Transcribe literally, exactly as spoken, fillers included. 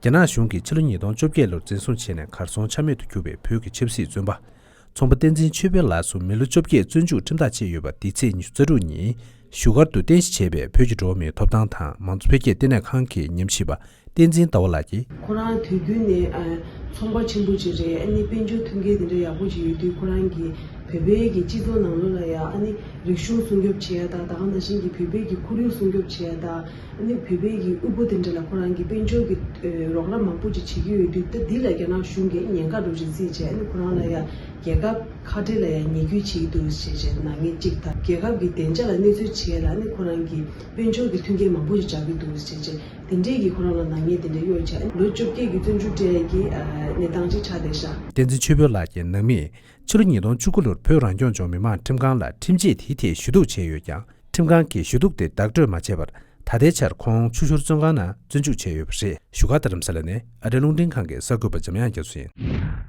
རྒྱ་ནག་གཞུང་གིས་ཕྱི་ལོ་ཉིས་སྟོང་བཅོ་བརྒྱད་ལོར་འཛིན་བཟུང་བྱས་ནས་གར་སོང་ཆ་མེད་དུ་གྱུར་བའི་བོད་ཀྱི་ཆབ་སྲིད་བཙོན་པ། ཚོང་པ་བསྟན་འཛིན་ཆོས་འཕེལ་ལགས་སུ་མི་ལོ་བཅོ་བརྒྱད་བཙོན་འཇུག་ཁྲིམས་ཐག་བཅད་ཡོད་པ། འདི་ཚེས་ཉི་ཤུ་རྩ་དྲུག་ཉིན་བཞུགས་སྒར་དུ་རྟེན་གཞི་བྱས་པའི་བོད་ཀྱི་འགྲོ་བ་མིའི་ཐོབ་ཐང་དང་མང་གཙོ་འཕེལ་རྒྱས་ལྟེ་གནས་ཁང་གི་ཉམས་ཞིབ་པ་བསྟན་འཛིན་ཟླ་བ་ལགས་ཀྱིས། ཁོ་རང་དུས་རྒྱུན་ནས་ཨ་ཚོང་པ་ཆེན་པོ་ཅིག་རེད། ཨ་ནི་དཔལ་འབྱོར་མཐུན་རྐྱེན་དེ་འདྲ་ཡག་པོ་ཅིག་ཡོད་དུས། ཁོ་རང་གིས་བོད་པའི་གི་སྤྱི་ཚོགས་ནང་ལོགས་ལ་ཡ་ཨ་ནི་རིག་གཞུང་སྲུང་སྐྱོབ་བྱེད་ཡ་དང་། ད་ག་ནང་བཞིན་གྱི་བོད་པའི་གི་ཁོར་ཡུག་སྲུང་སྐྱོབ་བྱེད་ཡ་དང་། ཨ་ནི་བོད་པའི་གི་དབུལ་པོ་དེ་འདྲ་ལ་ཁོ་རང་གིས་དཔལ་འབྱོར་གྱི་རོགས་རམ་མང་པོ་ཅིག་བྱེད་ཀྱི་ཡོད་དུས། ད་འདི་ལ་རྒྱ་ནག་གཞུང་གིས་ཉེན་ཁ་འདྲ་ཅིག་བརྩིས་བྱས། ཨ་ནི་ཁོ་རང་ལ་ཡ་རྒྱལ་ཁབ་ཁ་བྲལ་ལ་ཡ་ཉེས་སྐྱོན་བྱེད་ཀྱི་འདུག་ཞེས་བྱས་ནག་ཉེས་གཅིག་དང་། རྒྱལ་ཁབ་ཀྱི་བདེ་འཇགས་ལ་གནོད་འཚེ་བྱེད་ལ་ཨ་ནི་ཁོ་རང་གིས་དཔལ་འབྱོར་གྱི་མཐུན་རྐྱེན་མང་པོ་ཞིག་སྦྱར་གྱི་འདུག་ཟེར་བྱས། དེ་འདྲའི་གི་ཁོ་རང་ལ་ནག་ཉེས་དེ་འདྲ་གཡོགས་བྱས། ལོ་བཅོ་བརྒྱད་ཀྱི་བཙོན་འཇུག་སྤྲད་ཀྱི་ཨ་གནས་སྟངས་ཅིག་ཆགས་བསྡད་ཤག་བསྟན་འཛིན་ཆོས་འཕེལ་ལགས་ཀྱིས་ནང་མིས་ཕྱི་ལོ་ཉིས་སྟོང་བཅུ་དགུ་ལོར་བོད་རང་སྐྱོང་ལྗོངས་མི་དམངས་ཁྲིམས་ཁང་ལ་ཁྲིམས་ཆད་དེའི་ཐད་ཞུ་གཏུག་བྱས་ཡོད་ཀྱང་། ཁྲིམས་ཁང་གིས་ཞུ་གཏུག་དེ་བདག་སྤྲོད་མ་བྱས་པར། ད་ལྟའི་ཆར་ཁོང་ཆུ་ཤུར་བཙོན་ཁང་ནང་བཙོན་འཇུག་བྱས་ཡོད་པ་རེད། བཞུགས་སྒར་རྡ་རམ་ས་ལ་ནས་ཨ་རིའི་རླུང་འཕྲིན་ཁང་གི་གསར་འགོད་པ་འཇམ་དབྱངས་རྒྱ་མཚོ་ཡིན།